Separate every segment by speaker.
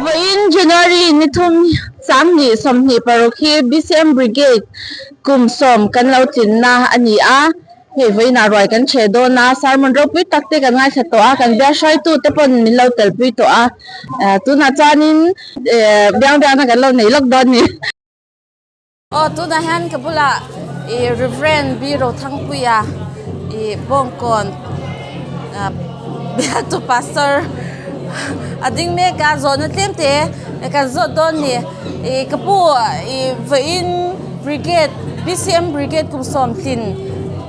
Speaker 1: Vawiin January ni thum 20 26 hi BCM Brigade kum sawm kan lo tlinna a ni a, hei vawiinah ruai kan chhe dawn a, sermon ropui tak te kan ngaithla tawh a, kan bia hruaitu te pawn min lo telpui tawh a, tunah chuanin biang biakna kan lo nei lawk dawn a ni. Aw tunah hian ka bulah ih Reverend B Rothangpuia ih Bawngkawn ah biatu pastor a ding mek a zawhna tlem te kan zawt dawn ni ih ka pu ih vawiin brigade BCM brigade kum sawm tlin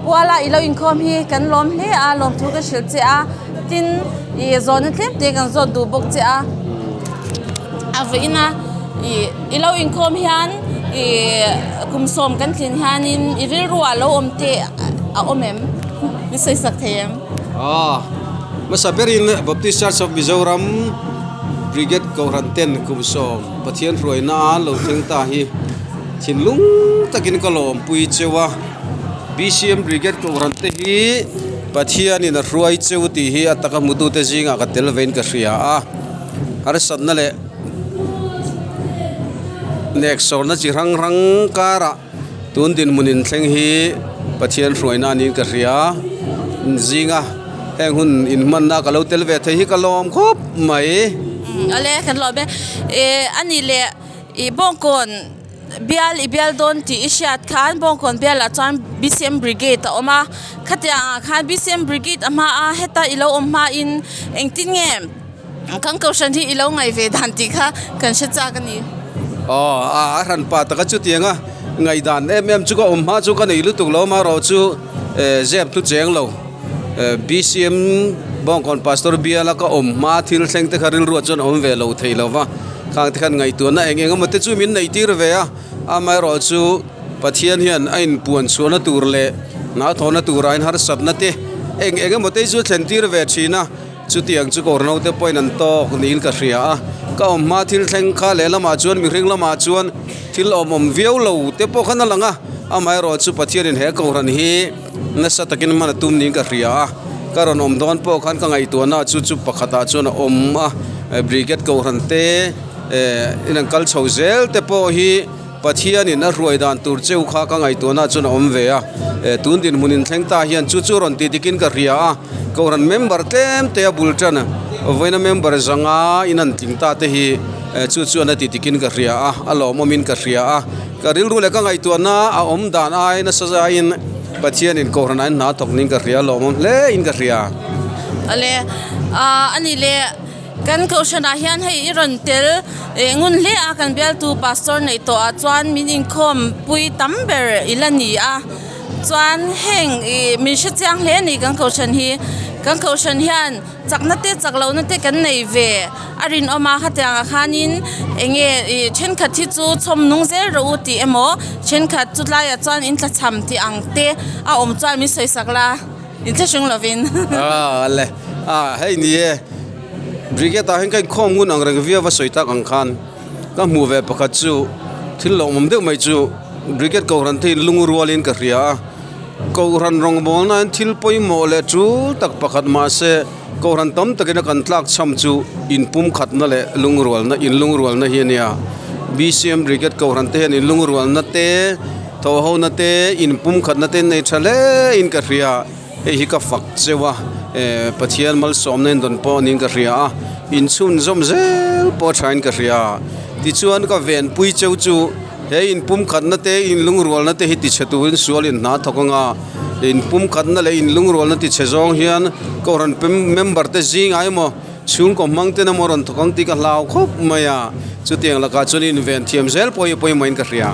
Speaker 1: puala i lo inkhawm hi kan lawm hle a lawmthu ka hrilh che a tin ih zawhna tlem te kan zawt duh bawk che a a vawiin a ih. I lo inkhawm hian ih kum sawm kan tlin hianin i rilru ah lo awm te a awm em? Min sawi sak thei em?
Speaker 2: Aw, hmasa berin Baptist Church of Mizoram Brigade Kohhran ten kum sawm Pathian hruaina a lo thleng ta hi thinlung takin ka lawmpui cheu a, BCM Brigade Kohhran te hi Pathianin a hruai cheu tih hi a taka hmutute zingah ka tel vein ka hria a, harsatna leh. Nek sawrna chi hrang hrang karah tun dinhmun inthleng hi Pathian hruaina niin ka hria zinga heng hun inhmanna ka lo tel ve thei hi ka lawm khawp mai.
Speaker 1: Awle kan lawm e. Ih a nih leh ih Bawngkawn bial i bial dawn tih i hriat khan Bawngkawn bialah chuan BCM Brigade a awm a, khatiang ah khan BCM Brigade a hma a heta i lo awm hmain engtin nge Kan kohhran hi i lo ngaih ve dan tih kha kan hre chak a ni.
Speaker 2: Aw, a a hran pa taka chutianga ngaihdan em em chu ka awm hma chu ka nei lutuk lo amaherawh chu zep thu cheng lo. BCM Bawngkawn Pastor biala ka awm hma thil thleng te kha rilruah chuan awm ve lo thei lo va, khang te khan ngaihtuahna eng eng emaw te chu min neih tir ve a, amaherawh chu Pathian hian a inpuan chhuahna tur leh hnathawhna turah in harsatna te eng eng emaw te chu thlen tir ve thin a. Chutiang chu kawr naute pawhin an tawk niin ka hria a, ka awm hma thil thleng kha lehlamah chuan mihring lamah chuan thil awm awm viau lo te pawh khan a lang a, amaherawh chu Pathianin he kohhran hi nasa takin hman a tum niin ka hria a, ka rawn awm dawn pawh khan ka ngaihtuahna chu chu pakhatah chuan a awm a, Brigade kohhran te eh in an kal chho zel te pawh hi. Pathianin a hruai dan tur cheu kha ka ngaihtuahna chuan a awm ve a, tun dinhmun inthleng ta hian chu chu rawn tih dikin ka hria a, Kohhran member tlem te a bul tan a, vawiina member zanga in an tling ta te hi chu chuan a tih dikin ka hria a, a lawmawmin ka hria a, ka rilru leh ka ngaihtuahna a awm dan ai nasa zaiin Pathianin Kohhran ah in hna thawk niin ka hria, a lawmawm hle in ka hria.
Speaker 1: Awle, a ni le. Kan kohhranah hian hei i rawn tel eh ngun hle a, kan bialtu pastor neih tawh ah chuan min inkhawm pui tam ber i la ni a, chuan heng ih min hre chiang hle a ni kan kohhran hi, kan kohhran hian chakna te chak lohna te kan nei ve a rinawm a, khatiang ah khanin eng nge ih thenkhat hi chu chhawm nung zel rawh u tih emaw thenkhat chu tlaiah chuan in tlachham tih ang te a awm chuan min sawi sak la. In thlahrung lovin.
Speaker 2: Ah le ah hei ni e brigade ah hian ka inkhawm ngun ang reng viau a sawi tak ang khan ka hmuh ve pakhat chu thil lawmawm deuh mai chu brigade kohhran te in lung rualin ka hria a kohhran rawngbawlna hian thil pawimawh leh tul tak pakhat mahse kohhran tam takin a kan tlak cham chu inpumkhatna leh lungrualna inlungrualna hi a nia B_C_M brigade kohhran te hian inlungrualna te. Thawhhona te inpumkhatna te nei tha hle in ka hria, hei hi ka fak cheu a, eh Pathian malsawmna in dawn pawh niin ka hria a, inchhunzawm zel pawh tha in ka hria, tichuan ka venpui cheu chu he inpumkhatna te inlungrualna te hi tichhe turin sual in hna thawk anga, inpumkhatna leh inlungrualna tichhe zawng hian Kohhran member te zingah emaw chhungkaw hmang ten emaw rawn thawk ang tih ka hlau khawp mai a, chutiang lakah chuan inven thiam zel pawh hi pawimawh in ka hria.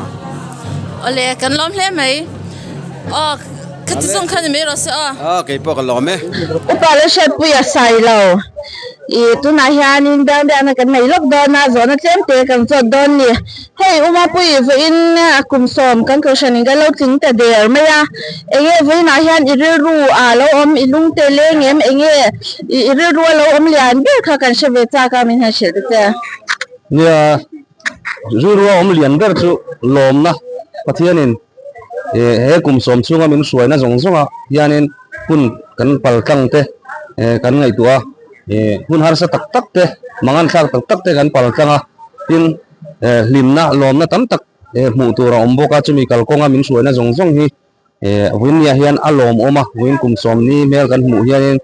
Speaker 1: Awle, kan lawm hle mai. Aw, khati zawng khan i mai rawh se aw.
Speaker 2: Aw, kei pawh ka lawm e.
Speaker 1: Upa la hriatpui a sai lo. I tunah hianin biang biakna kan nei lawk dawn a, zawhna tlem te kan zawt dawn ni. Hei u Mapuii vawiin kum sawm kan kohhran in kan lo tling ta der mai a, enge vawiinah hian i rilru ah lo awm i lung te leng em enge i rilru a lo awm lian ber kha kan hre ve chak a min han hrilh ta che.
Speaker 3: Nia, rilru a awm lian ber chu lawmna Pathianin he kum sawm chhunga min hruaina zawng zawnga hianin hun kan pal tlang te kan ngaihtuah a, hun harsa tak tak te. Mangan thlak tak tak te kan pal tlang a, tin hlimna lawmna tam tak hmuh tur a awm bawk a, chumi kalkawnga min hruaina zawng zawng hi vawinia hian a lawmawm a, vawiin kum sawmni hmel kan hmuh hianin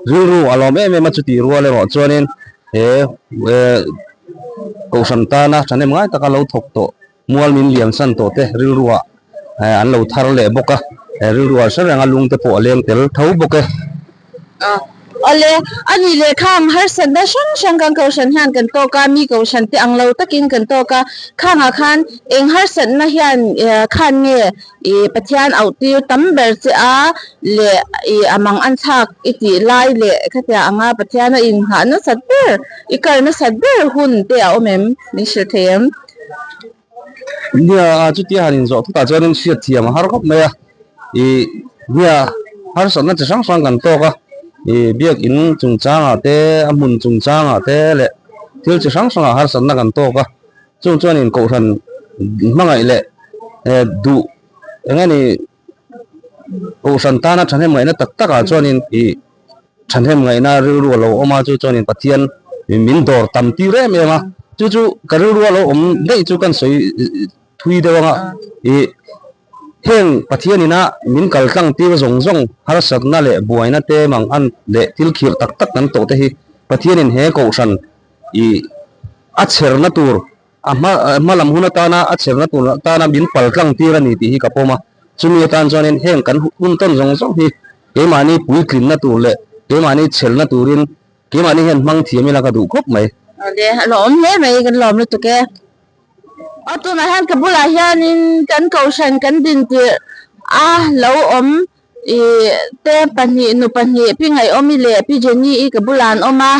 Speaker 3: rilru a lawm em em a, chutih rual erawh chuanin he kohhran tana thahnem ngai taka lo thawk tawh mual min liam san tawh te rilruah an lo thar leh bawk a, rilruah hre reng a lung te pawh a leng tel tho bawk e.
Speaker 1: Awle, a nih leh khang harsatna hrang hrang kan kohhran hian kan tawk a, mi kohhran te ang lo takin kan tawk a, khangah khan eng harsatna hian khan nge i Pathian auh tir tam ber che a leh i a mang an chhak i tih lai leh khatiang anga Pathian a inghah nasat ber i kal nasat ber hun te a awm em min hrilh thei em?
Speaker 3: Nia chutia han inzawh thutah chuanin hriat thiam a har khawp mai a, i nia harsatna chi hrang hrang kan tawk a, i biakin chungchangah te a hmun chungchangah te leh thil chi hrang hrangah harsatna kan tawk a. Chung chuanin kohhran hmangaih leh duh eng nge ni kohhran tana thahnem ngaihna tak takah chuanin ih thahnem ngaihna rilru a lo awm a, chu chuanin Pathian min dawr tam tir em em a, chu chu ka rilru a lo awm daih chu kan sawi thui deuh ang a, ih heng Pathian ina min kal tlang tir zawng zawng harsatna leh buaina te mang an leh thil khirh tak tak kan tawh te hi Pathianin he kohhran ih a chherna tur a hma hma lam hun atana a chherna tur atana min pal tlang tir a ni tih hi ka pawm a, chumi atan chuanin heng kan hun tawn zawng zawng hi keimahni puitlinna tur leh keimahni chhelna turin keimahni hian hmang thiam ila ka duh khawp mai.
Speaker 1: Awle a lawm hle mai kan lawm lutuk e. Aw tunah hian ka bulah hianin kan kohhran kan din tirh a lo awm Ih te pahnih nu pahnih Pi Ngaihawmi leh Pi Jenny i ka bulah an awm a,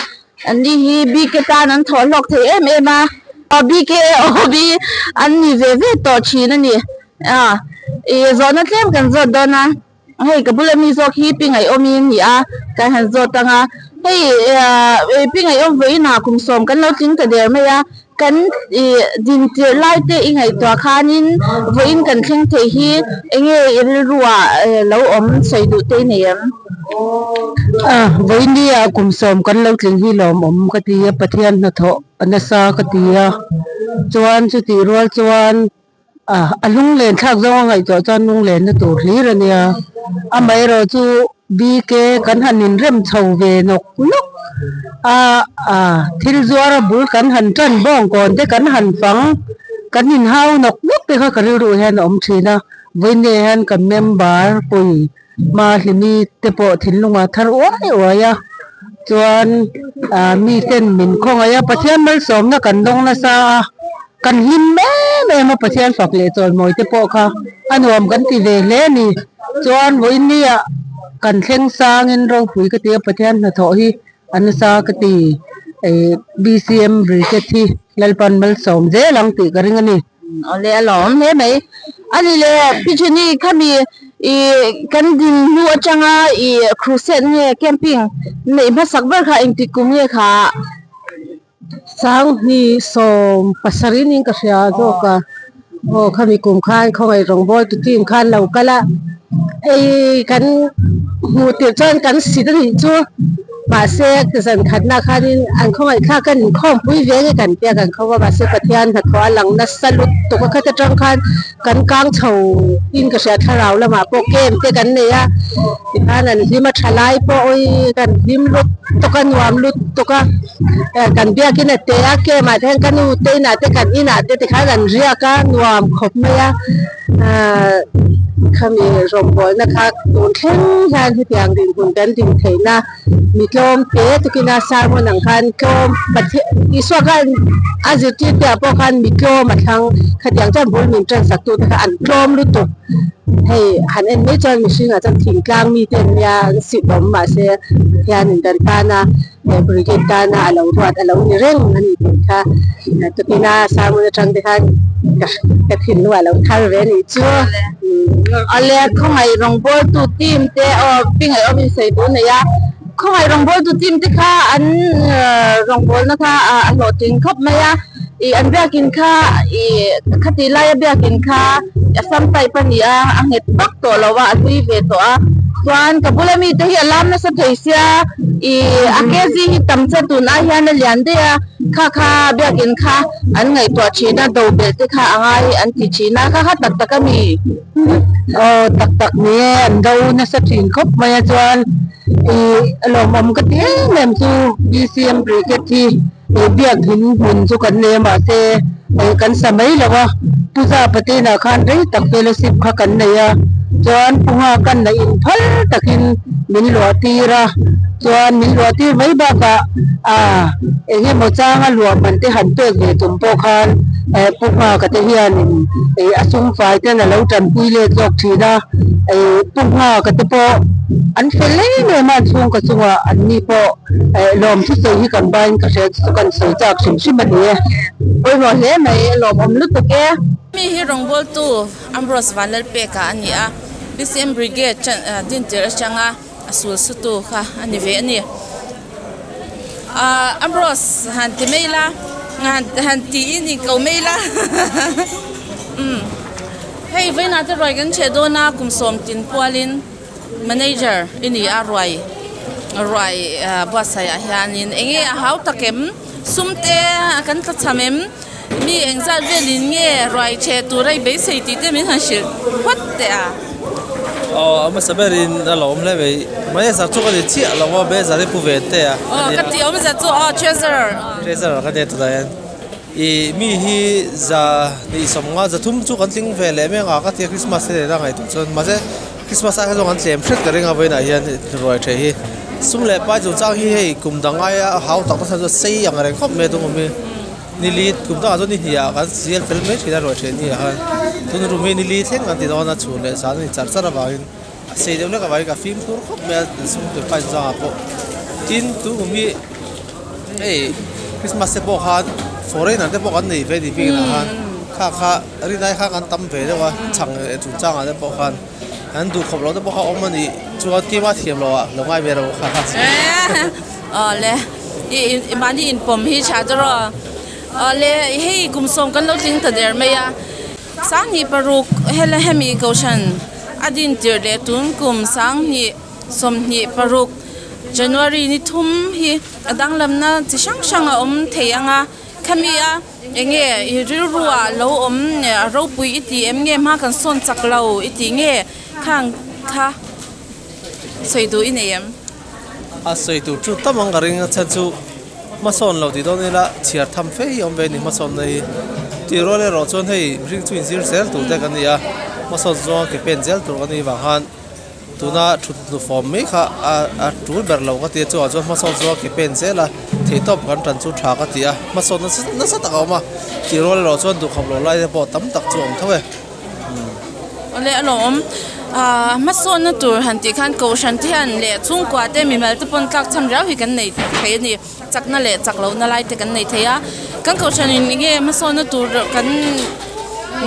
Speaker 1: an ni hi BK tan an thawh hlawk thei em em a, aw BK aw B an ni ve ve tawh thin a ni. Ah ih zawhna tlem kan zawt dawn a, hei ka bula mi zawk hi Pi Ngaihawmi a ni a, kan han zawt ang a, hei ih Pi Ngaihawm vawiinah kum sawm kan lo tling ta der mai a, Kan din tirh lai te i ngaihtuah khanin vawiin kan thleng theih hi enge i rilruah lo awm sawi duh te i nei em?
Speaker 4: A, vawiin ni ah kum sawm kan lo tling hi lawmawm ka ti a, Pathian hnathawh a nasa ka ti a, chuan chutih rual chuan a a lunglen thlak zawng a ngaihtuah chuan lunglen na tur hlir a nia, amaherawh chu BK kan han inrem chho ve nawk nawk a, a thil zuar a bul kan han tan bawng kawn te kan han fang kan inhau nawk nawk te kha ka rilru hian a awm thin a, vawiin hian kan member pui hma hlimi te pawh thinlungah thar uai uai a, chuan ah miten min khawngaih a, Pathian malsawmna kan dawng nasa a, kan hlim em em a Pathian fak leh chawimawi te pawh kha a nuam kan ti ve hle a ni, chuan vawiin nia kan thleng sangin ropui ka ti a Pathian hnathawh hi a nasa ka ti, eh BCM Brigade hi Lalpan malsawm zel ang tih ka ring a ni.
Speaker 1: Awle a lawm hle mai. Ani le Pichuni khami i kan din hnu atanga i crusade nge camping neih hmasak ber kha engtik kum nge kha?
Speaker 4: Sanghnih sawm pasarih niin ka hria zawk a, aw khami kum khan khawngaih rawngbawl tu team khan lo kal a, hei kan hmuh tirh chuan kan sit a nih chu. Mahse zan khatna khanin an khawngaih thlak kan inkhawmpui ve nge kan tia kan khaw a, mahse Pathian hnathawh a lang nasa lutuk a, khata tang khan kan kang chho in ka hria thlarau lamah pawh camp te kan nei a, tikhan an hlim a tha lai pawh awi kan hlim lutuk a nuam lutuk a, kan biakin a te a camp ah te hian ka nu te inah te kan inah te tikhan an riak a nuam khawp mai a. Ahh khami rawngbawlna kha tun thleng hian hetiang dinhmun kan din theihna mi tlawm te tukina sermon ang khan tlawm Pathian Isua khan a zirtir te ah pawh khan mi tlawm a thlang khatiang chuan bul min tan sak tu te kha an tlawm lutuk hei han en mai chuan mihring ah chuan thingtlang mi te an nia an sit awm mahse Pathian in kan tan a he brigade tana a lo ruat a lo ni reng a ni tih kha tukina sermon atang te khan ka thinlung a lo thar ve a nih chu.
Speaker 1: Awle khawngaih rawngbawltu team te aw pingaih awm in sawi tur a nei a, khawngaih rawngbawltu team te kha an rawngbawlna kha a hlawhtling khawp mai a, ih an biakin kha ih khati laia biakin kha a sam type a ni a, a nghet vak tawh lo a, a hlui ve tawh a. Chuan ka bula mite hi a lam nasa thei sia ih a kg hi tam che tun ai hian a lian daih a kha kha biakin kha an ngaihtuah thin a do belh te kha a ngai an ti thin a kha kha tak tak a mi.
Speaker 4: Aw tak tak ni e an do nasa thin khawp mai a chuan ih a lawmawm ka ti em em chu BCM Brigade hi ih biakin hmun chu kan nei a mahse ih kan sa mai lo a Puja Patinah khan rei tak fellowship kha kan nei a chuan Pu Nghaka neih in phal takin min luah tir a chuan min luah tir mai bakah ah eng emaw changa luah man te han pek ve tum pawh khan eh Pu Nghaka te hianin ih a sum fai ten a lo tanpui let zawk thin a ih Pu Nghaka te pawh an fel em em a an chhungkaw chungah an ni pawh eh lawm thusawi hi kan bain ka hria chu kan sawi chak hrim hrim a ni e.
Speaker 1: Pawimawh hle mai a lawmawm lutuk e. Mi hi rawngbawltu Ambrose Vanlalpeka a ni a, BCM Brigade dintir atanga a sul sutu kha a ni ve a ni. Ahh Ambrose han ti mai la han tiin in ko mai la umm hei vawiinah te ruai kan chheh dawn a kum sawm tin pualin manager i ni a ruai ruai buatsaih ah hianin eng nge a hau tak em sum te kan tla cham em mi engzat velin nge ruai chhe tur a i beisei tih te min han hrilh phawt teh a.
Speaker 5: Aw a hmasa berin a lo awm hle mai manager chu ka ni chiah lo a manager hi pu ve teh a.
Speaker 1: Aw ka tih awmzia chu aw treasurer.
Speaker 5: Treasurer ka nia tunah hian. Ih mi hi za hnih sawmnga za thum chu kan tling ve leh mek a ka tia Christmas te nena ngaihtuah chuan mahse Christmas ah kha zawng an tlem hret ka ring a vawiinah hian ruai tha hi sum leh pai chungchang hi hei kum dang aia hau tak tak chu a sei ang reng khawp mai a tung awm hi nili kum dangah chuan ni hnih ah kan sial fel mai thin a ruai tha ni ah khan tun room hi nili thleng kan ti dawn a chhun leh zan a ni char char avangin a sei deuh hlek avangin ka fimkhur khawp mai a sum leh pai chungchang ah pawh tin tun kum hi hei Christmas te pawh khan foreigner te pawh kan nei ve a ni bik ah khan kha kha. Rinai kha kan tam ve deuh a, chhang leh chungchang ah te pawh khan an duh khawp loh te pawh kha awm a nih chuan tlema thiam loh ah lo ngai ve ro kha kha.
Speaker 1: Aw le, i mahni inpawm hi tha ta rawh. Aw le, hei kum sawm kan lo tling ta der mai a, Sanghnih paruk hela hemi Kohhran a din tirh leh tun kum Sanghnih 25 January ni thum hi a danglamna chi hrang hrang a awm thei ang a, khami a. Enge i rilru ah lo awm a ropui i ti em nge hma kan sawn chak lo i ti nge khang kha sawi duh i nei em?
Speaker 5: A sawi tur chu tam ang ka ring a chhan chu hmasawn lo tih dawn ila chhiar tham fe hi a awm ve a ni hmasawn na hi tih rual erawh chuan hei mihring chu inzir zel tur te kan ni a hmasawn zawnga ke pen zel tur kan nih vang khan Tuna thut hnufawm mai kha a a tul ber lo ka ti a chungah chuan hmasawn chu a ke pen zel a theihtawp kan tan chu tha ka ti a hmasawn nasa nasa tak a awm a tih rual erawh chuan duhkhawp loh lai te pawh tam tak chu a awm tho e.
Speaker 1: Awle a lawm ah hmasawnna tur han tih khan kohhran te hian leh chhungkua te mimal te pawn tlak cham riau hi kan nei thei a ni chakna leh chak lohna lai te kan nei thei a kan kohhran in enge hmasawnna tur kan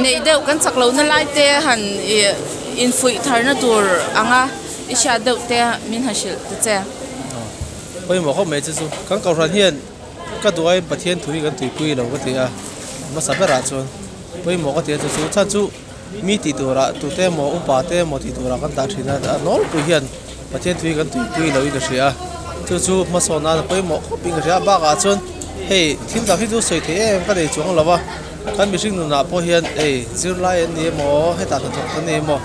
Speaker 1: neih deuh kan chak lohna lai te han ih. Infuih tharna tur anga i hriat deuh te min han hrilh ta che.
Speaker 5: Pawimawh khawp mai chu chu kan kohhran hian ka duh aiin Pathian thu hi kan tuipui lo ka ti a, hmasa berah chuan pawimawh ka ti a chu chu chhan chu mi tih turah tute emaw upa te emaw tih turah kan dah thin a, a nawlpui hian Pathian thu hi kan tuipui loin ka hria a, chu chu hmasawn nan a pawimawh khawpin ka hria a, bakah chuan hei thil dang hi chu sawi theih em em ka nei chuang lo va. Kan mihring nunah pawh hian ei zirlai an ni emaw hetah hnathawk an ni emaw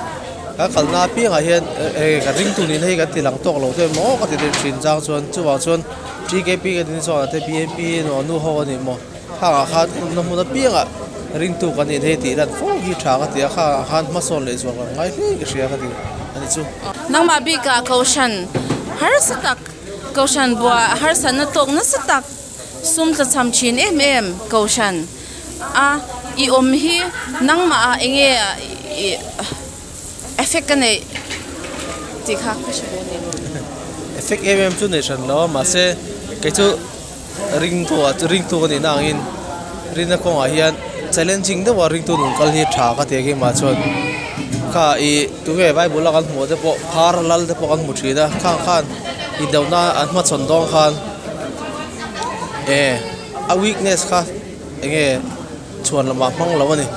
Speaker 5: kan kalna apiangah hian eng kan ringtu nihna hi kan ti lang tawk lo te emaw ka ti deuh thin chang chuan chuvang chuan TKP kan tih chuan te BNP emaw nu ho a ni emaw khangah khan awmna hmun apiangah ringtu kan nih theih tih lan fo hi tha ka ti a khangah khan hmasawn leh zual kan ngai hle ka hria ka ti a ni chu.
Speaker 1: Nangmah bikah Kohhran harsa tak Kohhran buah harsatna tawk nasa tak Sum tlachham thin em em Kohhran a i awm hi nangmah ah enge i effect ka neih tih kha ka hre ve a ni.
Speaker 5: Effect em em chu nei hran lo a mahse kei chu ringtu ah ringtu ka nihna angin rinna kawngah hian challenging deuh a ringtu nun kal hi tha ka ti a keimah chuan kha ih tunge bible a kan hmuh te pawh phar lal te pawh kan hmu thin a khang khan indona an hmachhawn dawn khan. E a weakness kha enge chhuan lamah hmang lo a ni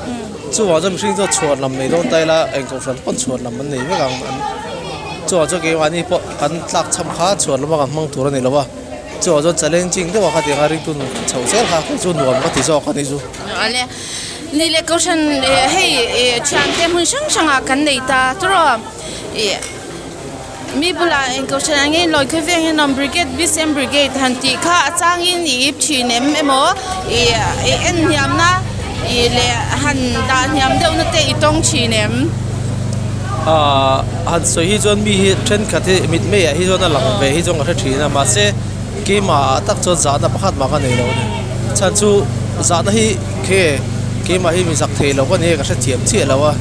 Speaker 5: chuvang chuan mihring chuan chhuan lam nei dawn ta ila eng kohhran pawn chhuan lam an nei vek ang an. Chuvang chuan keimahni pawh kan tlak cham kha chhuan lama kan hmang tur a ni lo a, chuvang chuan challenging deuh a khatiang a ringtu nun chho zel kha kei chu nuam ka ti zawk a ni chu.
Speaker 1: Awle, ni leh kohhran hei thiante hmun hrang hrangah kan nei ta tawrh ih mi bulah eng kohhran ang nge lawi khawi veng hian awm brigade BCM brigade han tih kha a changin i ip thin em emaw ih en hniamna ih leh han dah hniam deuhna te i tawng thin em?
Speaker 5: Aaa han sawi hi chuan mi hi thenkhat hi mitmei ah hi chuan a lang ve hi chuan ka hre thin a mahse keimah ah tak chuan zahna pakhat mah ka nei lo a ni chhan chu zahna hi khe keimah hi mi zak thei lo ka ni a ka hrethiam chiah lo a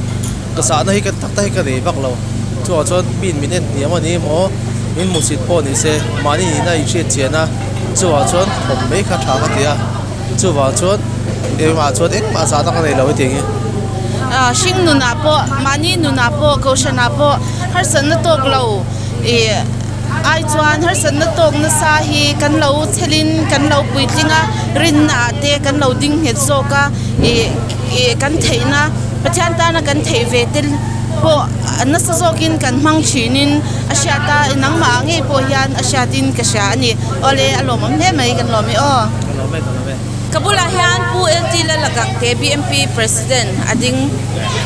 Speaker 5: ka zahna hi ka tak tak hi ka nei vak lo chuvang chuan min min en hniam a ni emaw min hmusit pawh ni se mahni nihna inhriat chian a chuvang chuan thawm mai kha tha ka ti a chuvang chuan engmah chuan engmah zahna ka nei lo hetiang hi.
Speaker 1: Ah hring nunah pawh mahni nunah pawh kohhranah pawh harsatna tawk lo ih ai chuan harsatna tawk nasa hi kan lo chhelin kan lo puitling a rinna ah te kan lo ding nghet zawk a ih ih kan theihna Pathian tana kan theih ve te pawh nasa zawkin kan hmang thinin a hriat a nangmah ah ngei pawh hian a hriatin ka hria a ni awle a lawmawm hle mai kan lawm e aw.
Speaker 5: Ka lawm e ka lawm e.
Speaker 1: Ka bulah hian Pu LT Lalakang te BMP President a ding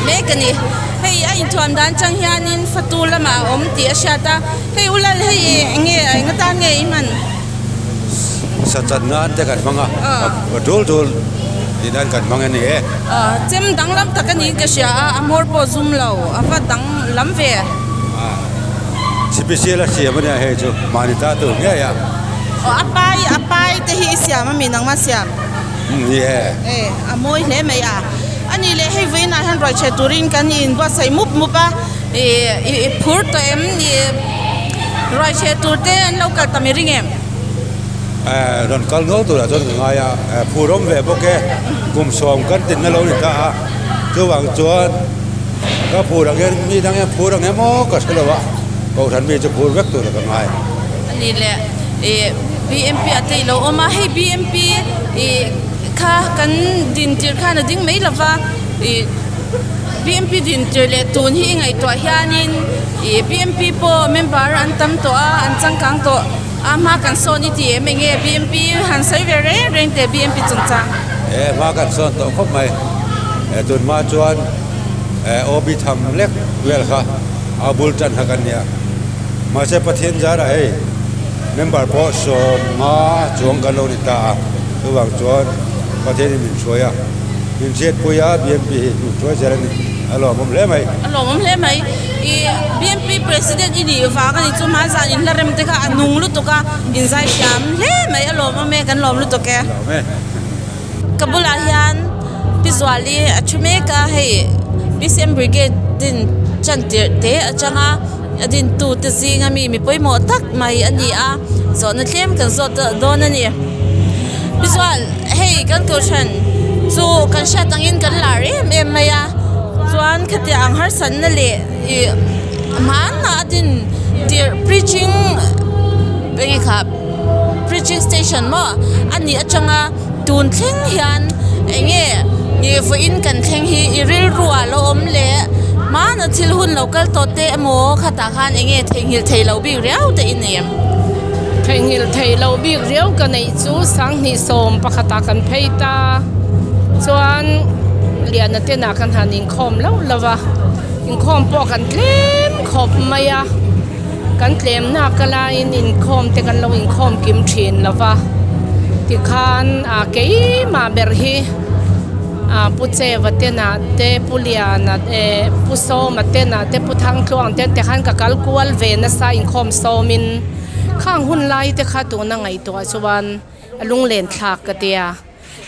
Speaker 1: mek a ni. Hei a inthuam dan chang hianin fatu lamah a awm tih a hriat a, hei Ulal hei eng nge eng atan nge i hman?
Speaker 6: Sachat nan te kan hmang a, a tul tul tih nan kan hmang a ni e.
Speaker 1: Chem danglam tak a niin ka hria a, a hmawr pawh zum lo, a va danglam ve.
Speaker 6: Sipisial a siam a nia hei chu, mahni ta tur ngei a.
Speaker 1: Aw a pai a pai te hi i siam a mi nangma siam?
Speaker 6: Ni e.
Speaker 1: E a mawi hle mai a. A nih leh hei vawiinah hian ruai chhe turin kan inbuatsaih mup mup a, i phur tawh em ni? Ruai chhe tur te an lo kal ta mi ring em?
Speaker 6: Rawn kal nual turah chuan ka ngai a, phur awm ve bawk e, kum sawm kan tinna lo ni ta a, chuvang chuan ka phur ang hian mi dang hian phur ang em aw ka hre lo a, kohhran mi chu phur vek turah ka ngai.
Speaker 1: A ni le, ih BMP ah te i lo awm a, hei BMP ih kha kan din tir khan a ding mai lo va, ih BMP din tir leh tun hi i ngaihtuah hianin ih BMP pawh member an tam tawh a, an changkang tawh. A hma kan sawn i ti em enge BMP han sawi ve reng reng teh BMP chungchang.
Speaker 6: E hma kan sawn tawh khawp mai. E tun hma chuan e OB tham lek vel kha a bul tan kha kan nia. Mahse Pathian zarah hei member pawh sawmnga chuang kan lo ni ta a, chuvang chuan Pathian in min hruai a, min hriatpui a BMP hi min hruai zel a ni. A lawmawm hle mai.
Speaker 1: A lawmawm hle mai. I BMP President i nih vang a ni chu hmanzan in hla rem te kha a nung lutuk a, in zai thiam hle mai. A lawmawm e, kan lawm lutuk e.
Speaker 6: Lawm e.
Speaker 1: Ka bulah hian Pi Zuali a thu mek a, hei BCM Brigade din tan tirh te atanga a dintu te zinga mi mi pawimawh tak mai a ni a, zawhna tlem kan zawt dawn a ni. Pi Zual, hei kan kohhran chu kan hriat angin kan lar em em mai a, chuan khatiang ang harsatna leh ih hmanah a din tirh preaching enge kha preaching station maw a nih atanga tun thleng hian enge ih vawiin kan thleng hi i rilru ah lo awm leh hmana thil hun lo kal tawh te emaw khatah khan enge theihnghilh theih loh bik riau te i nei em?
Speaker 7: Theihnghilh theih loh bik riau ka neih chu sanghnih sawm pakhatah kan phei ta chuan Liana tenah kan han inkhawm loh loh a inkhawm pawh kan tlem khawp mai a kan tlem nak a laiin inkhawm te kan lo inkhawm kim thin lo va tikhan ah keimah ber hi ah Pu Cheva tenah te Pu Liana eh Pu Sawma tenah te Pu Thangtluang te tikhan ka kal kual ve nasa inkhawm sawmin khang hun lai te kha tuna ngaihtuah chuan a lunglen thlak ka tia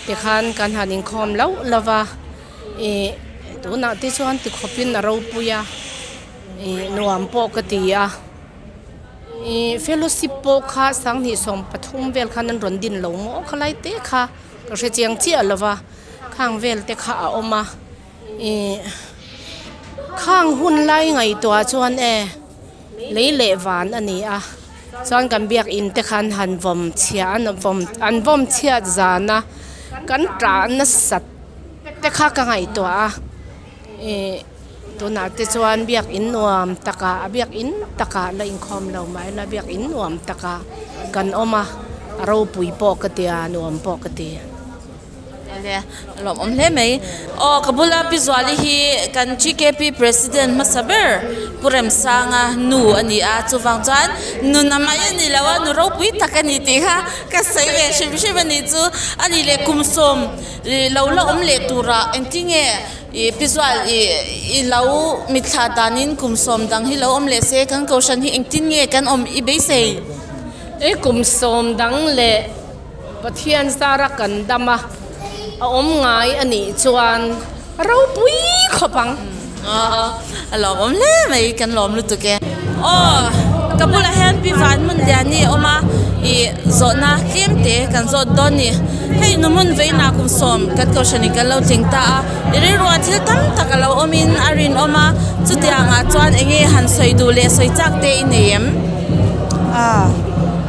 Speaker 7: tikhan kan han inkhawm loh lo va ih tunah te chuan tikhawpin a ropui a. Ih nuam pawh ka ti a ih fellowship pawh kha sanghnih sawm pathum vel khan an rawn din lo maw khalai te kha ka hre chiang chiah lo va khang vel te kha a awm a ih khang hun lai ngaihtuah chuan e lei leh van a ni a chuan kan biakin te khan han vawm chhiah an vawm an vawm chhiat zan a kan tah nasat te kha ka ngaihtuah a ih. Tunah te chuan biakin nuam takah a biakin takah la inkhawm lo mah ila biakin nuam takah kan awm a, a ropui pawh ka ti a, nuam pawh ka ti.
Speaker 1: Nia a lawmawm hle mai. Aw ka bula Pi Zuali hi kan TKP President hmasa ber Pu Remsanga nu a ni a, chuvang chuan nun a mai a ni lo a, nu ropui tak a ni tih kha ka sawi ve hrim hrim a nih chu. A nih leh kum sawm lo la awm leh turah engtinge ih Pi Zual ih i lo mitthla danin kum sawm dang hi lo awm leh se kan kohhran hi engtin nge kan awm i beisei?
Speaker 7: I kum sawm dang leh. Pathian zara kan dam a, a awm ngai a nih chuan a ropui khawp ang.
Speaker 1: A lawmawm hle mai, kan lawm lutuk e. Aw, ka bulah hian Pi Vanhmunliani a awm a, ih zawhna tlem te kan zawt dawn ni. Hei nu hmun veinah kum sawm kan kohhranin kan lo tling ta a, i rilruah thil tam tak a lo awmin a rinawm a, chutiangah chuan eng nge han sawi duh leh sawi chak te i nei em?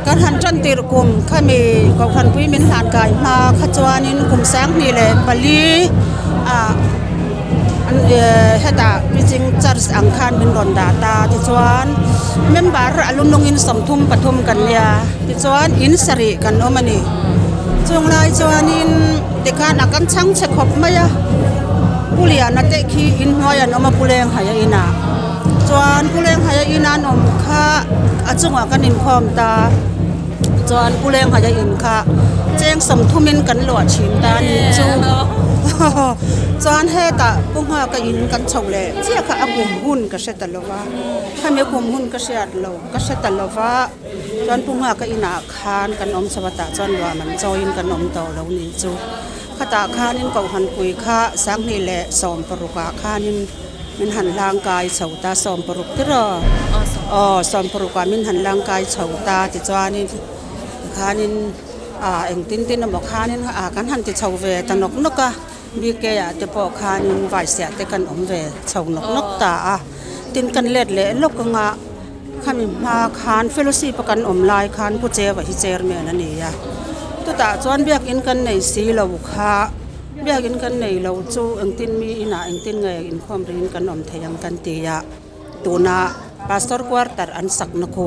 Speaker 8: Kan han tan tirh kum khami kohhranpui min hlan kai hma kha chuanin kum 2004 ah hetah preaching church ang khan min rawn dah ta tichuan member a lu nungin 33 kan nia tichuan in sarih kan awm a ni chung lai chuanin tikhan a kan chhang chhe khawp mai a Pu Liana te khi inhnuai an awm a Pu Lenghai a inah. Chuan Pu Lenghaia in an awm kha a chungah kan inkhawm ta chuan Pu Lenghaia in kha cheng sawmthumin kan luah thin ta a nih chu chuan hetah Pu Nghaka in kan chho leh chiah kha a kum hun ka hre ta lo va khami kum hun ka hriat lo ka hre ta lo va chuan Pu Nghaka inah khan kan awm chho a tah chuan luah man chawiin kan awm tawh lo nih chu khatah khanin Kohhranpui kha 2016 ah khanin. Min han hlangkai chho ta 16 tir aw aw 16 ah min han hlangkai chho ta tichuanin tikhanin ah engtin tin emaw khanin ah kan han ti chho ve ta nawk nawk a BK ah te pawh khanin vaisiah te kan awm ve chho nawk nawk ta a tin kan let leh lawk anga khami hma khan fellowship a kan awm lai khan Pu Cheva hi chairman a ni a chutah chuan biakin kan nei si lo kha. Biakin kan nei lo chu engtin mi inah engtin nge inkhawm ringin kan awm thei ang kan ti a, tuna Pastor quarter an sakna khu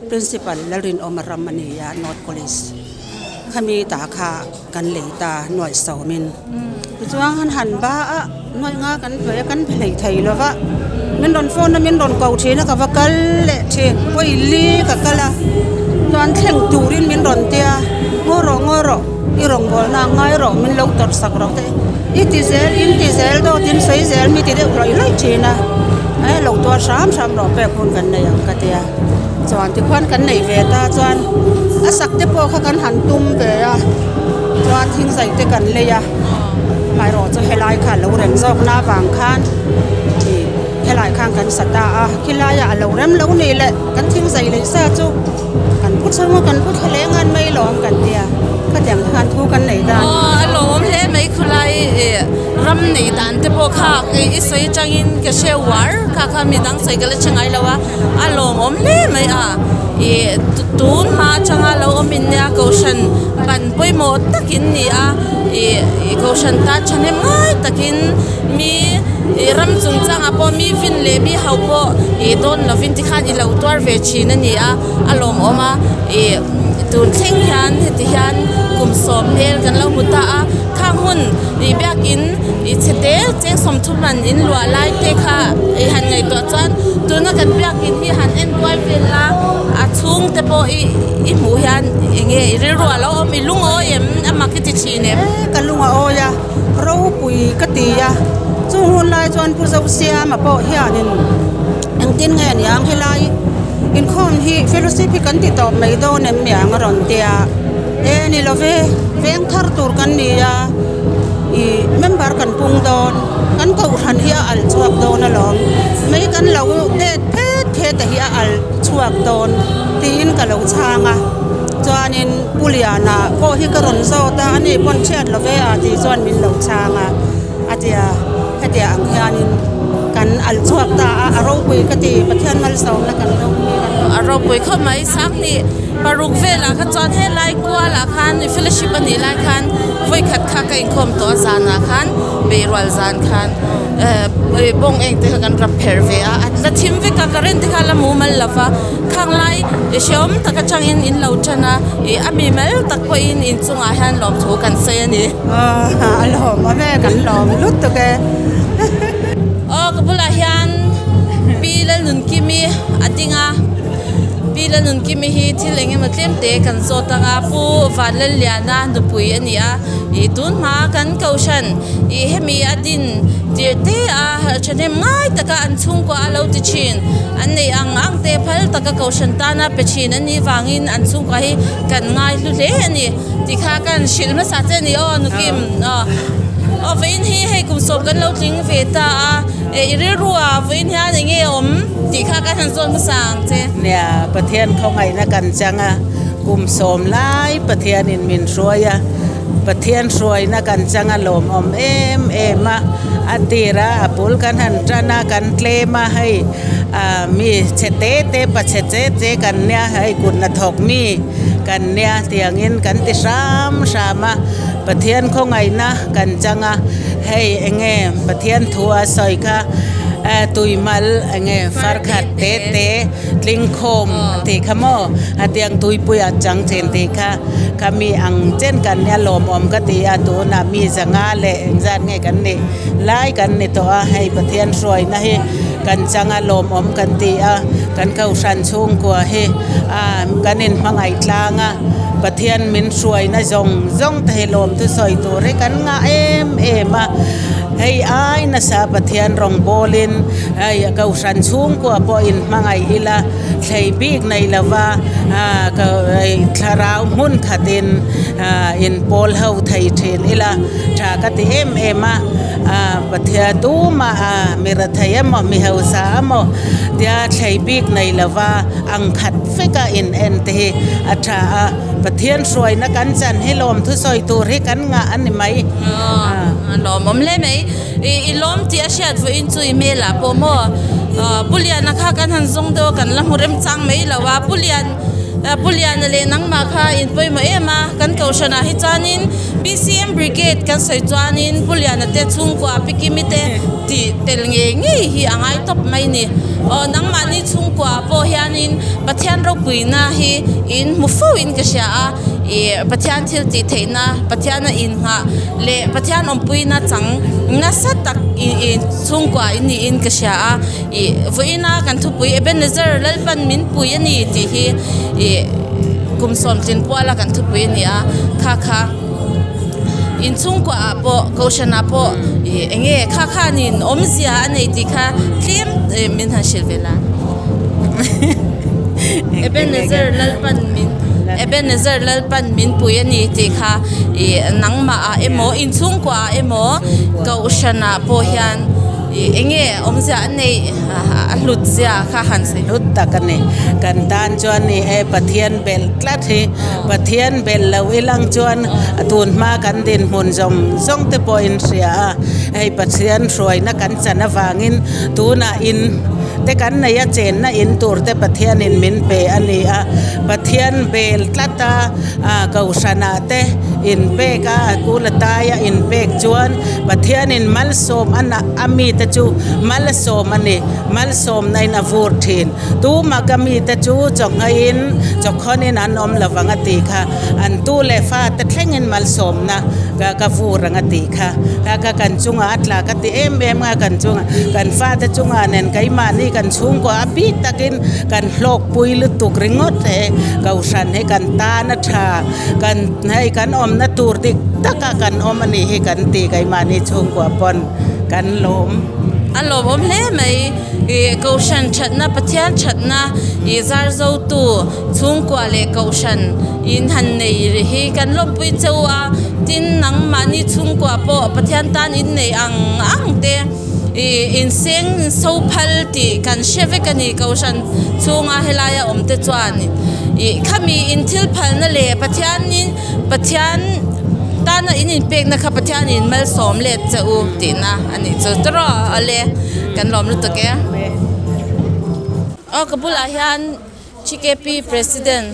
Speaker 8: Principal Lalrinawma ram a ni a North College khami ta kha kan lei ta nuaih sawmin tichuan han han ba a nuaih nga kan pe a kan hlei thei lo va min rawn phone a min rawn ko thin a ka va kal leh thin pawi li ka kal a chuan thleng turin min rawn tia ngaw rawh ngaw rawh. I rawngbawlna a ngai rawh min lo tawrh sak rawh te i ti zel in ti zel dawt in sawi zel mi ti deuh rawih rawih thin a eh lo tuar hram hram rawh pek hun kan nei ang ka tia chuan tikhuan kan nei ve ta chuan a sak te pawh kha kan han tum ve a chuan thing zai te kan lei a amaherawh chu helai kha a lo rem zawk na avang khan ih helai khan kan sa ta a khilaiah a lo rem lo nih leh kan thing zai leh sa chu. Kan pu chhung a kan pu thla leng an mai lawm kan tia khatiang khan thu kan nei dan.
Speaker 1: Aw a lawm hle mai khulai ih ram nei dan te pawh kha i sawi atangin ka hre uar kha kha midang sawi ka la hre ngai lo a a lawmawm hle mai a ih tun hma atanga lo awm in nia kohhran ban pawimawh takin ni a ih kohhran tan thahnem ngai takin mi ih ram chungchangah pawh mi fin leh mi ho pawh ih dawn lovin tikhan i lo tuar ve thin a ni a a lawmawm a ih tun thleng hian heti hian kum sawm hmel kan lo hmu ta a khang hun ih biakin ih chhe te cheng sawmthum man in luah lai te kha ih han ngaihtuah chuan tuna kan biakin hi han en kual vel a a chhung te pawh ih i hmuh hian eng nge i rilru a lo awm i lungawi em a mak i ti thin em.
Speaker 8: Ka lung a awi a ropui ka ti a chung hun lai chuan Pu Zosiama pawh hianin engtin nge niang helai inkhawm hi fellowship hi kan ti tawp mai dawn em niang a rawn tia e ni lo ve veng thar tur kan ni a ih member kan pung dawn kan kohhran hi a alh chhuak dawn alawm mai kan lo det phet phet a hi a alh chhuak dawn tiin ka lo chhang a. Chuanin Pu Liana pawh hi ka rawn zawt a, ani pawn chhiat lo ve a tih chuan min lo chhang a, a ti a, hetia ang hianin kan alh chhuak ta a, a ropui ka ti, Pathian malsawmna kan ropui kan.
Speaker 1: A ropui khawp mai, 26 velah kha chuan helai kualah khan fellowship.
Speaker 9: Fellowship a nih lai khan vawi khat kha ka inkhawm tawh a zanah khan beirual zan khan eh bawng eng te kha kan rap pherh ve a a la thim vek a current te kha a la mumal lo va khang lai hrehawm tak atangin in lo tan a ih a mimal tak pawhin inchungah hian lawmthu kan sawi a ni.
Speaker 8: A lawm awm e kan lawm lutuk e.
Speaker 9: Aw ka bulah hian Pi Lalnunkimi a ding a Pi Lalnunkimi hi thil eng emaw tlem te kan zawt ang a Pu Vanlalliana nupui a ni a ih tun hma kan kohhran ih hemi a din tirh te a thahnem ngai taka an chhungkua a lo ti thin an neih ang ang te phal taka kohhran tana pe thin an nih vangin an chhungkua hi kan ngai hlu hle a ni. Tikha kan hrilh hmasa che a ni aw Nukim aw aw vawiin hi hei kum sawm kan lo tling ve ta a eh i rilru ah vawiin hian eng nge awm tih kha kan han zawn hmasa ang che.
Speaker 10: Nia Pathian khawngaihna kan chang a kum sawm lai Pathianin min hruai a Pathian hruaina kan chang a lawmawm em em a a tir a a bul kan han tan a kan tlem a hei ah mi chhe te te pa chhe che che kan nia hei kut hnathawk mi. Kan nia tiangin kan ti hram hram a, Pathian khawngaihna kan chang a, hei enge Pathian thu a sawi kha tuimal enge farkhat te te tlingkhawm a tih kha maw a tiang tuipui a chang thin tih kha kha mi ang chen kan nia lawmawm ka ti a tunah mi zanga leh engzat nge kan nih lai kan ni tawh a hei Pathian hruaina hi kan chang a lawmawm kan ti a kan kohhran chhungkua hi a kan inhmangaih tlang a Pathian min hruaina zawng zawng te hi lawm thusawi tur hi kan ngah em em a hei ai nasa Pathian rawngbawlin hei kohhran chhungkua pawh inhmangaih ila thlei bik nei lova thlarau hmun khatin inpawl ho thei thin ila tha ka ti em em a. Pathian tumah a mi rathei emaw mi hausa emaw tia thlei bik nei lova ang khat veka in en te hi a tha a, Pathian hruaina kan chan hi lawm thusawi tur hi kan ngah a ni mai.
Speaker 9: A lawmawm hle mai. I lawm tih a hriat vawiin chu i hmel ah pawh maw Pu Liana kha kan han zawng deuh a kan la hmu remchang mai lo a, Pu Lian Pu Liana leh nangmah kha in pawimawh em a, kan kohhranah hi chuanin BCM Brigade kan sawi chuanin Pu Liana te chhungkua Pi Kimi te tih tel ngei ngei hi a ngai tawp mai ni. Aw nangmahni chhungkua pawh hianin Pathian ropuina hi in hmu fo in ka hria a, ih Pathian thil tih theihna, Pathiana innghah leh Pathian awmpuina chang nasa tak ih chhungkua in niin ka hria a. Ih vawiina kan thupui Ebenezer Lalpan min pui a ni tih hi ih kum sawmtlin kuala kan thupui a ni a kha kha inchhungkua ah pawh kohhran ah pawh ih eng nge kha khanin awmzia a nei tih kha tlem min han hrilh ve la Ebenezer Lalpan min Ebenezer Lalpan min pui a ni tih kha ih nangmah ah emaw inchhungkua ah emaw kohhran ah pawh hian. Ih enge awmzia an neih a hlut zia kha han sawi.
Speaker 10: Hlut tak a ni. Kan tan chuan ni e Pathian belh tlat hi. Pathian belh lo ilang chuan tun hma kan dinhmun zawng zawng te pawh in hria a. Hei Pathian hruaina kan chan avangin tunah in te kan nei a chenna in tur te Pathianin min pe a ni a. Pathian bel tlat a Kohhranah te inpek a kula taia inpek chuan Pathianin malsawm a nah a mite chu malsawm a ni. Malsawmna in a vur thin. Tumah ka mite chu chawhngaihin chawkhawnin an awm lo vang a tih kha. An tu leh fate thlengin malsawmna ka ka vur ang a tih kha. Kha kha kan chungah a tla ka ti em em a, kan chungah kan fate chungah nen keimahni kan chhungkua a bik takin kan hlawkpui lutuk ringawt he Kohhran hi kan tan a tha. Kan hei kan awmna tur dik taka kan awm a nih hi kan ti keimahni chhungkua pawn kan lawm.
Speaker 9: A lawmawm hle mai ih Kohhran thatna Pathian thatna ih zar zo tu chhungkua leh Kohhran in han nei ri hi kan lawmpui cheu a tin nangmahni chhungkua pawh Pathian tan in nei ang ang te ih inseng so phal tih kan hre vek a ni Kohhran chhunga helaia awm te chuan ih khami in thil phalna leh Pathianin Pathian tana in inpekna kha Pathianin malsawm let che u tihna a nih chu tawrh awle kan lawm lutuk e. Aw ka bulah hian TKP President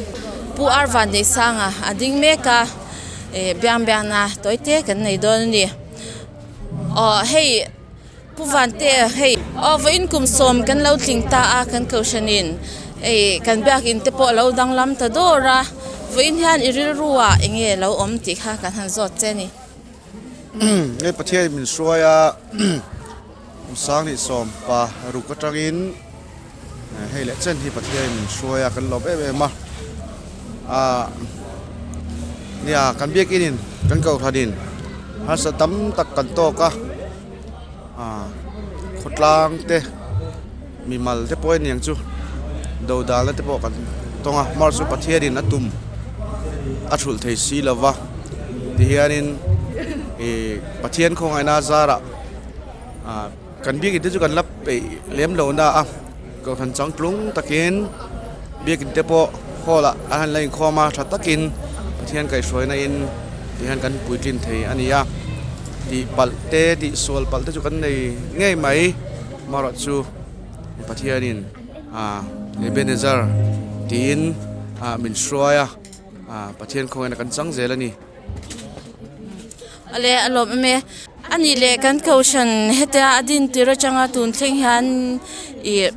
Speaker 9: Pu Arvan Neihsanga a ding mek a. biang biangna tawi te kan nei dawn a ni aw hei Pu Vante hei aw vawiin kum sawm kan lo tling ta a kan kohhranin hei kan biakin te pawh a lo danglam ta dawr a vawiin hian i rilru ah eng nge lo awm tih kha kan han zawt che a ni.
Speaker 11: Hei Pathian min hruai a kum sanghnih sawm pa ruk atangin hei leh chen hi Pathian min hruai a kan lawm em em a ah nia kan biakin in kan kohhranin harsa tam tak kan tawk a. Ah khawtlang te mimal te pawh aniang chu dodalna te pawh kan tawng a hmar chu Pathianin a tum a thulh thei si lo va tihianin ih Pathian khawngaihna a zarah ah kan biakin te chu kan la peih lem lo na a kohhran changtlung takin biakin te pawh hall ah an han la inkhawm a tha takin Pathian kaihhruaina in tihian kan puitlin thei a ni a. Tih palh te tih sual palh te chu kan nei ngei mai marawh chu Pathianin ah Ebenezer tiin ah min hruai a ah Pathian khawngaihna kan chang zel a ni.
Speaker 9: Awle a lawm em e. A nih leh kan kohhran hetia a din tir atanga tun thleng hian ih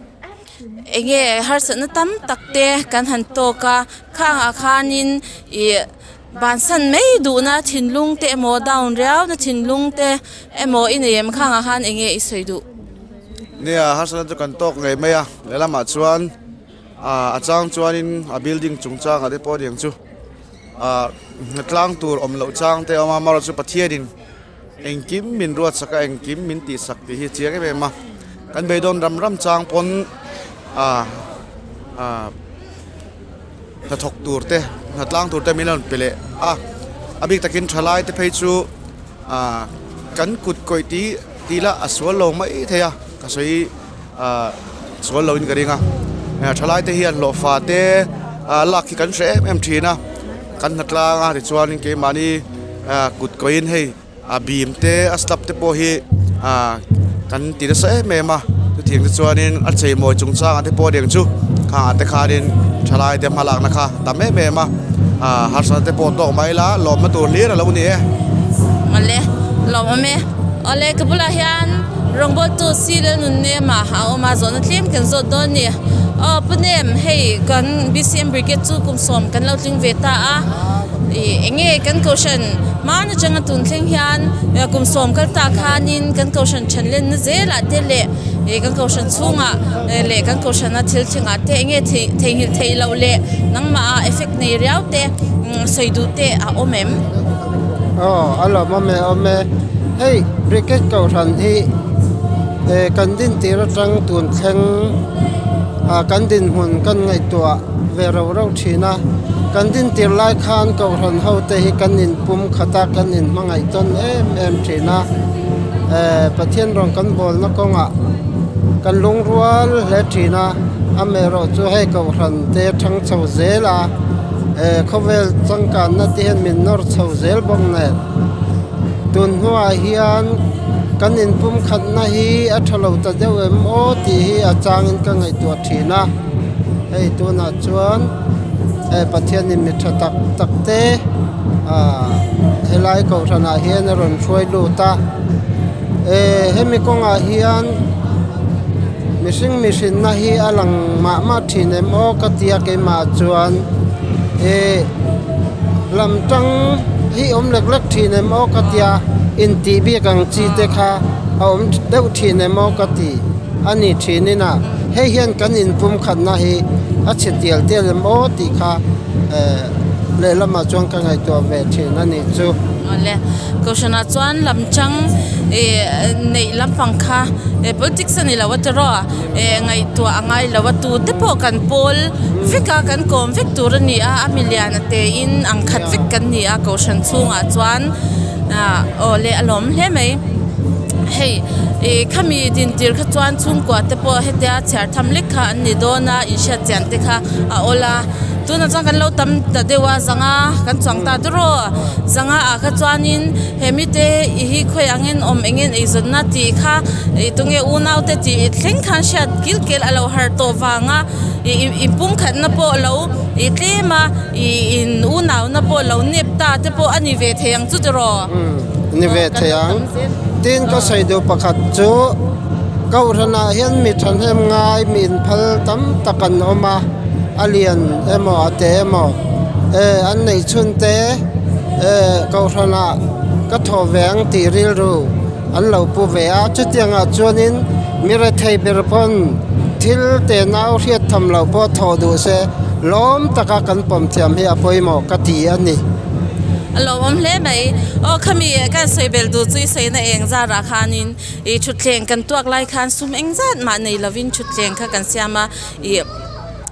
Speaker 9: eng nge harsatna tam tak te kan han tawk a khangah khanin ih. Bansan mai duhna thinlung te emaw down riauna thinlung te emaw i nei em khangah khan eng nge i sawi duh?
Speaker 11: Nia, harsatna chu kan tawk ngei mai a, lehlamah chuan ah a chang chuanin a building chungchangah te pawh aniang chu ah tlang tur awm loh chang te a awm a, amaherawhchu Pathianin engkim min ruatsak a, engkim min tihsak tih hi a chiang em em a, kan beidawn ram ram chang pawn ah ah. Hnathawk tur te hnatlang tur te min rawn pe leh a a bik takin thalai te phei chu ah kan kut kawih tih tih lah a sual lo mai thei a ka sawi ah sual lo in ka ring a thalai te hian hlawhfa te ah lak hi kan hre em em thin a kan hnatlang a tichuan keimahni ah kut kawih in hei. A bim te a slab te pawh hi ah kan ti nasa em em a chutiang te chuanin a cheimawi chungchangah te pawh aniang chu khangah te khanin thalai te hma lakna kha tam em em a ah harsatna te pawh tawk mai ila lawmna tur hlir alo ni e.
Speaker 9: Awle lawmawm e. Awle ka bulah hian rawngbawltu Sile Nunnem-a a awm a zawhna tlem kan zawt dawn a ni. Aw Pu Nem hei kan BCM Brigade chu kum sawm kan lo tling ve ta a. Ih eng nge kan kohhran hmaan atanga tun thleng hian kum sawm kal tak khanin kan kohhran then lenna zelah te leh ih kan kohhran chhungah leh kan kohhrana thil thlengah te eng nge theih theihnghilh theih loh leh nangmah ah effect nei riau te sawi duh te a awm em?
Speaker 12: Aw a lawm awm e awm e hei brigade kohhran hi kan din tir atang tun thleng ah kan dinhmun kan ngaihtuah ve rauh rauh thin a. Kan dintir lai khan Kohhran hote hi kan inpum khat a, kan inhmangaih tawn em em thin a. Eh, Pathian rawn kan bawlna kawngah kan lungrual hle thin a, amaherawh chu hei Kohhran te thang chho zel a, eh, khawvel changkanna te hian min nawr chho zel bawk nen. Tun hnuah hian kan inpum khatna hi a tha lo ta deuh em aw tih hi a changin ka ngaihtuah thin a. Hei tunah chuan hei Pathianin mi tha tak tak te ah helai kohhranah hian a rawn hruai lut a eh hemi kawngah hian mihring mihrinna hi a lang mah mah thin em aw ka tia keimah chuan eh lam tang hi awm lek lek thin em aw ka tia intih bik ang chi te kha a awm deuh thin em aw ka ti. A ni thin in a, hei hian kan inpumkhatna hi a chhe tial tial em aw tih kha lehlamah chuan ka ngaihtuah ve thin a nih chu.
Speaker 9: Awle, Kohhranah chuan lamchang neih lampang kha politics a ni lo a tiraw ngaihtuah a ngai lo a, tute pawh kan pawl vek a, kan kawm vek tur a ni a, a milian a tein ang khat vek kan ni a Kohhran chhungah chuan awle a lawm hle mai. Hei ih khami dintir kha chuan chhungkua te pawh hetia chhiar tham lek kha an ni dawn a inhriat chian te kha a awl a tunah chuan kan lo tam ta deuh a zanga kan chuang ta tawrh aw zanga ah kha chuanin he mite i hi khawi angin awm eng nge eizawnna tih kha ih tunge unau te tih thleng khan hriat kil kel a lo har tawh vang a ih inpumkhatna pawh lo. I tlem a i in unauna pawh lo nep ta te pawh a ni ve thei ang chu tiraw?
Speaker 12: Umm ni ve thei ang. Tin ka sawi duh pakhat chu Kohhranah hian mi thahnem ngai mi inphal tam tak an awm a, a lian emaw a te emaw e an neih chhun te e Kohhranah ka thawh ve ang tih rilru an lo pu ve a, chutiangah chuanin mi rethei ber pawn thil te nau hriat tham loh pawh thawh duh se lawm taka kan pawm thiam hi a pawimawh ka ti a ni.
Speaker 9: A lawmawm hle mai. Aw khami kan sawi bel duh chu i sawina eng zarah khanin ih thutthleng kan tuak lai khan sum eng zat mah nei lovin thutthleng kha kan siam a ih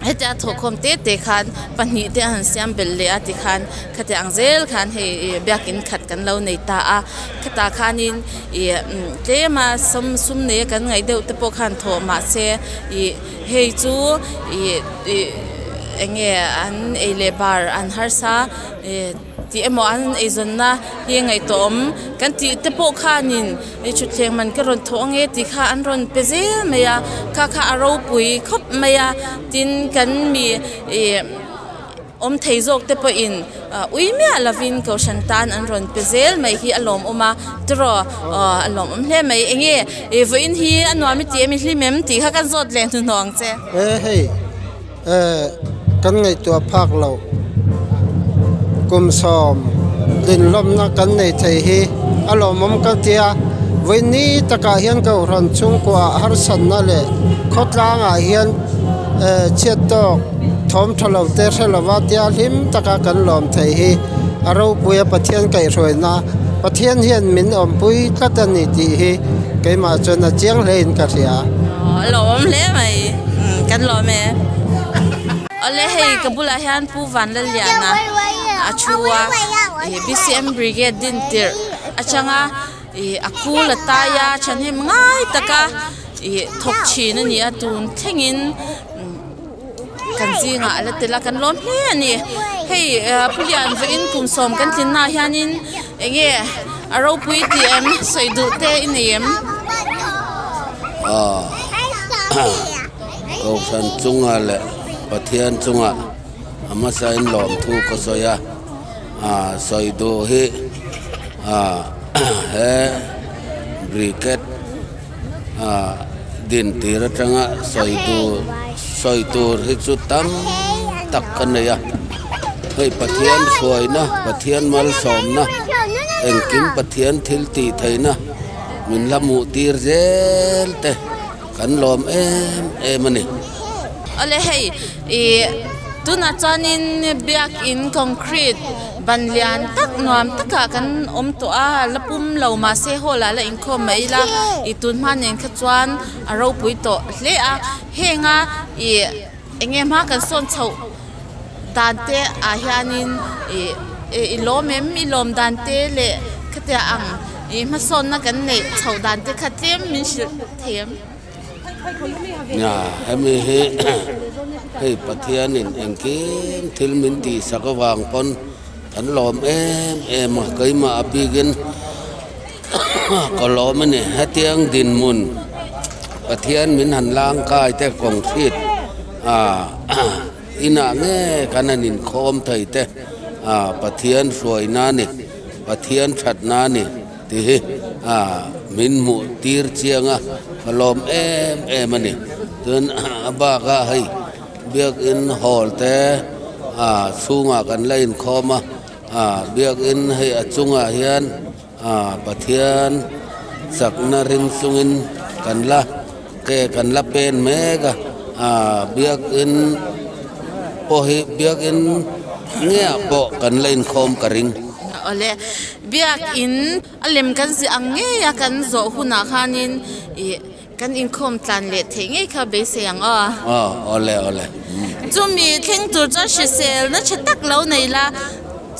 Speaker 9: Hetia thawhkhawm te te khan pahnih te a han siam belh leh a tikhan khatiang ang zel khan hei ih biakin khat kan lo nei ta a khatah khanin ih tlem a sawm sum nei a kan ngaih deuh te pawh khan thawh mahse ih hei chu ih ih eng nge an ei leh bar an harsa ih. Tih emaw an eizawnna hi ngaihtuahawm kan tih te pawh khanin i thutthleng man ka rawn thawh ange tih kha an rawn pe zel mai a, kha kha a ropui khawp mai a, tin kan mi ih awm thei zawk te pawhin ui miah lovin kohhran tan an rawn pe zel mai hi a lawmawm a tiraw aw a lawmawm hle mai enge ih vawiin hi a nuam i tih em i hlim em tih kha kan zawt leh hnuhnawh ang che.
Speaker 12: E hei. Kan ngaihtuah phak loh kum sawm dinlawmna kan nei thei hi a lawmawm ka tia. Vawiini takah hian Kohhran chhungkua harsatna leh khawtlangah hian chhiat tawk thawm tha lo te hre lova tia hlim taka kan lawm thei hi a ropuia Pathian kaihhruaina Pathian hian min awmpui tlat a ni tih hi keimah chuan a chiang hlein ka hria.
Speaker 9: A lawmawm hle mai. Kan lawm e. Awle hei ka bulah hian Pu Vanlalliana a thu a, ih BCM Brigade din tirh atanga ih a kul a tai a thahnem ngai taka ih thawk thin a ni a tun thlengin kan zingah a la tel a kan lawm hle a ni. Hei Pu Lian vawiin kum sawm kan tlin naah hianin eng nge a ropui tih em sawi duh te i nei em?
Speaker 13: Kohhran chunga leh Pathian chunga a hmasain lawmthu ka sawi a, sawi duh hi he brigade din tir atanga sawi duh sawi tur hi chu tam tak ka nei a, hei Pathian hruaina Pathian malsawmna engkim Pathian thil tih theihna min la hmuh tir zel te. Kan lawm em em a ni.
Speaker 9: Awle hei ih tunah chuanin biakin concrete ban lian tak nuam takah kan awm tawh a la pum lo mahse hall ah la inkhawm mai ila ih tun hma nen kha chuan a ropui tawh hle a henga ih eng nge hma kan sawn chhoh dan te ah hianin ih i lawm em i lawm dan te leh khatiang ang ih hmasawnna kan neih chhoh dan te kha tlem min hrilh thei em.
Speaker 13: Nia hemi hi hei Pathianin engkim thil min tihsak avang pawn kan lawm em em a keimah a bikin ka lawm a ni hetiang dinhmun Pathian min han langkai te concrete ah inah nge kan han inkhawm thei te ah Pathian hruaina a ni Pathian thatna a ni tih hi ah min hmuh tir chiang a ka lawm em em a ni chuan a bakah hei biakin hall te ah chhungah kan la inkhawm a ah biakin hei a chungah hian ah Pathian chakna ring chungin kan la ke kan la pen mek a ah biakin pawh hi biakin nge ah pawh kan la inkhawm ka ring.
Speaker 9: Awle biakin a lem kan zih ang ngei a kan zawh hunah khanin ih kan inkhawm tlan leh theih ngei kha beisei ang aw.
Speaker 13: Aw awle awle.
Speaker 9: Chumi thleng tur chuan hrisel na tha tak lo nei la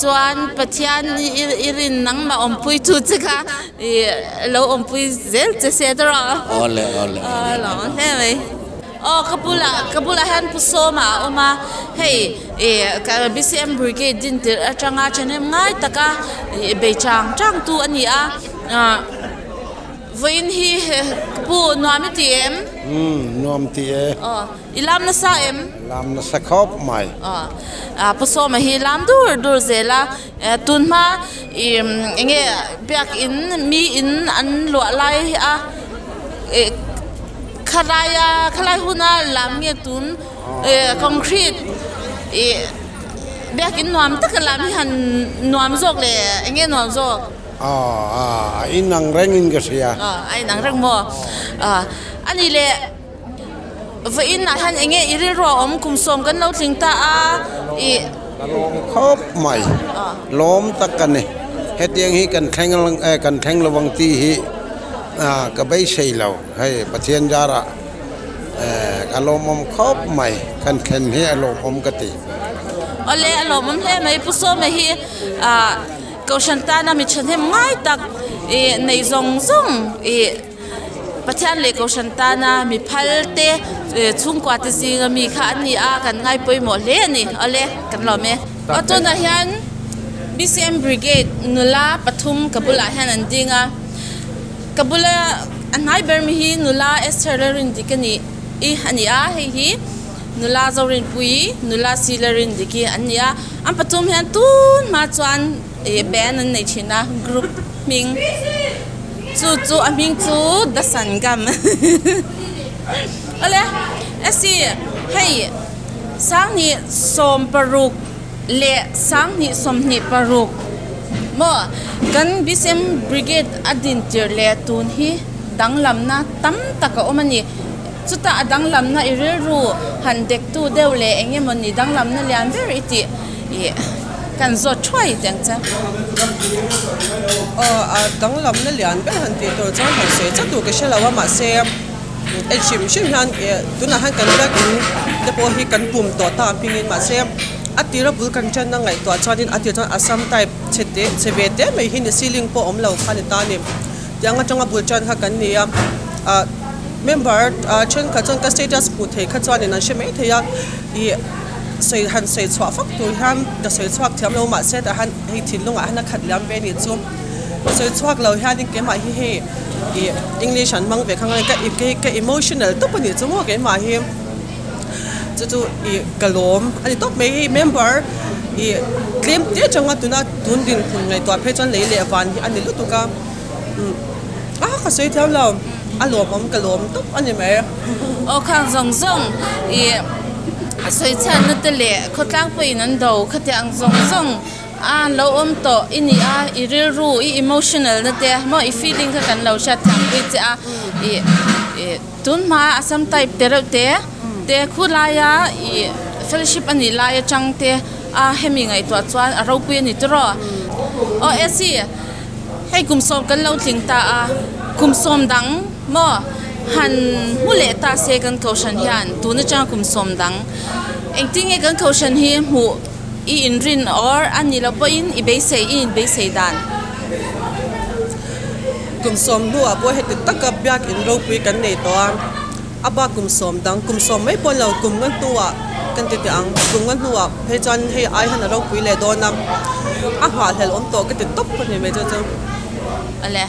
Speaker 9: chuan Pathian i rin nangmah awmpui tu che kha ih lo awmpui zel che se ta rawh.
Speaker 13: Awle awle.
Speaker 9: Aw lo hle mai. Aw ka bulah ka bulah hian Pu Sawma a awm a hei ih ka BCM Brigade din tirh atanga thahnem ngai taka ih bei chang chang tu a ni a ah. Vawiin hi pu nuam i ti em?
Speaker 14: Umm nuam ti e.
Speaker 9: Aw i lam nasa em?
Speaker 14: Lam nasa khawp mai.
Speaker 9: Aw pu Sawma hi lam dur dur zel a, tun hma i enge biakin mi in an luah lai a khalaia khalai huna lam nge tun concrete ih biakin nuam taka lam hi han nuam zawk leh enge nuam zawk?
Speaker 14: Aw a inang reng in ka hria.
Speaker 9: Aw a inang reng maw? Aw a nih leh vawiin ah hian enge i rilru a awm kum sawm kan lo tling ta a ih.
Speaker 14: Ka lawm khawp mai, lawm tak ka ni. Hetiang hi kan thleng kan thleng lo ang tih hi ka beisei lo. Hei Pathian zarah ka lawmawm khawp mai, kan thlen hi a lawmawm ka ti.
Speaker 9: Awle a lawmawm hle mai Pu Sawma hi ah. Kohhran tana mi thahnem ngai tak ih neih zawng zawng ih Pathian leh Kohhran tana mi phal te chhungkua te zinga mi kha an ni a kan ngai pawimawh hle a ni awle kan lawm e. Aw tunah hian BCM Brigade nula pathum ka bulah hian an ding a ka bula a hnai ber mi hi nula Esther Lalrindik a ni i a ni a hei hi nula Zorinpuii nula Si Lalrindiki an ni a. An pathum hian tun hma chuan ih band an nei thin a group hming chu chu a hming chu the sangam awle esi hei sanghnih sawm paruk leh sanghnih sawmhnih paruk maw kan bcm brigade a din tirh leh tun hi danglamna tam tak a awm a ni. Chutah a danglamna i rilru han dektu deuh leh eng emaw ni danglamna lian ber i tih ih kan zawt thuai teh ang che.
Speaker 15: Aw a danglamna lian ber han tih tur chuan han sawi chat tur ka hre lo a mahse en hrim hrim hian ih tunah hian kan biakin te pawh hi kan pum tawh ta ang hmingin mahse a tira bul kan ṭanna ngaihtuah chuanin a tir chuan Assam type chhe te chhe ve te mai hi ni ceiling pawh awm lo kha ni ta a ni tiang aṭanga bul ṭan kha kan ni a ah. Member thenkhat chuan ka status hmuh theih kha chuanin an hre mai thei a, ih sawi han sawi chhuah fak tur hian ka sawi chhuak thiam lo mahse tah hian hei thinlungah hian a khat liam ve a nih chu sawi chhuak lo hianin keimah hi hei ih English an hmang ve kha ngai ka ka emotional tawp a nih chu maw keimah hi chu chu ih ka lawm a ni tawp mai hei member ih tlem te atanga tuna tun dinhmun ngaihtuah phei chuan lei leh van hi a ni lutuk a. A ka sawi thiam lo, a lawmawm ka lawm tawp a ni mai.
Speaker 9: Aw khang zawng zawng i sawi chhiatna te leh khawtlang pawhin an do khatiang ang zawng zawng a lo awm tawh i ni a, i rilru i emotional na te maw i feeling kha kan lo hriat thiam pui che a, i tun hma Assam type te reuh te te khulaia i fellowship a nih lai atang te a hemi ngaihtuah chuan a ropui a ni tawh aw Essie. Hei kum sawm kan lo tling ta a, kum sawm dang maw han hmu leh ta se kan kohhran hian tun atanga kum sawm dang engtin nge kan kohhran hi hmuh i inrin or a ni lo pawhin i beisei i inbeisei dan.
Speaker 15: Kum sawm hnuah pawh heti taka biak in ropui kan nei tawh a, a bak kum sawm dang kum sawm mai pawh lo kum nga hnuah kan ti teh ang kum nga hnuah phei chuan hei ai hian a ropui leh dawn a a nghahhlelh awm tawh ka ti tawp a ni mai chu chu.
Speaker 9: Awle.